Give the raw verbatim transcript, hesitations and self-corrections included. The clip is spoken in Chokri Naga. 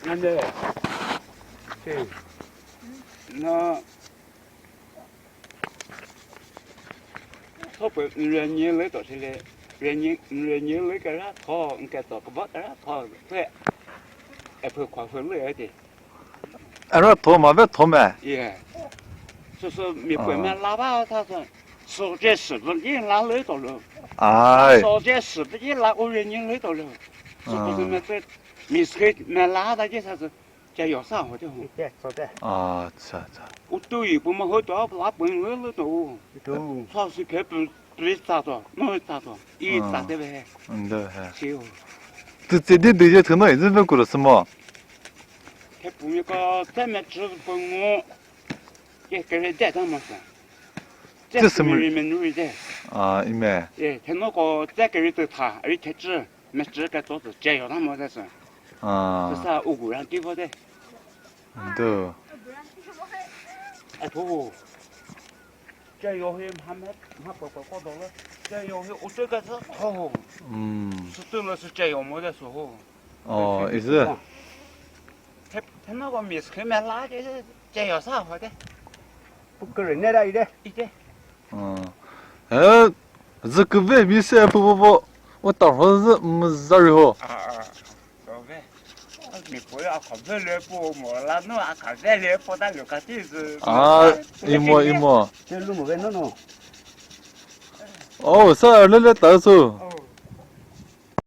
Nande. Che. Na. Thopü rünyilü to sile. Rünyi, rünyilü kara tho, nke to kaba kara tho. Pe. Epu kwa fü lü ati. Ara tho ma ve tho me. Ye. Süsü mi pü me la ba ta sü. Sü ce sü pü ji la lü to lü. Ai. Sü ce sü pü ji la u rünyi lü to lü. Sü pü me pü mi sü me la da ce sa sü. Che yo sa ho te ho. Te, so te. Acha, acha. U tu yi pu ma ho to la pü lü lü to. Tu. Sa sü ke pü pü sa to. No sa to. I sa te ve. Ndo he. Che yo. Tu ce de de je thüno izin ve kuru sü mo. Ke pu mi ko te me chü pü ngo. Ke ke re de ta ma sa. Te sü mi ri me nu ri de. A, i me. E, te no ko te ke ri tu tha, ri te chü. Mechü ke tso tsü che yo ta mo de sü. Ah. Sa u gu ran ti vo de. Ndo. A tho. Che yo hi ma me, ma po po ko do le. Che yo hi u che ke tso tho. Mm. Sü tu le sü che yo mo de sü ho. Oh, is it? Te, te no ko mi sü me la che, che yo sa ho de. Pu kürü ne ra ide. Ide. Ah. Eh, zü küve mi se pu pu pu. O ta ho zü mü za ri ho. Ah, ah. Küve. Mi pu ya küve le pu mo la no a küve le pu ta lo ka ti zü. Ah, i mo, i mo. Che lu mo ve no no. Oh, sa le le ta su. Oh.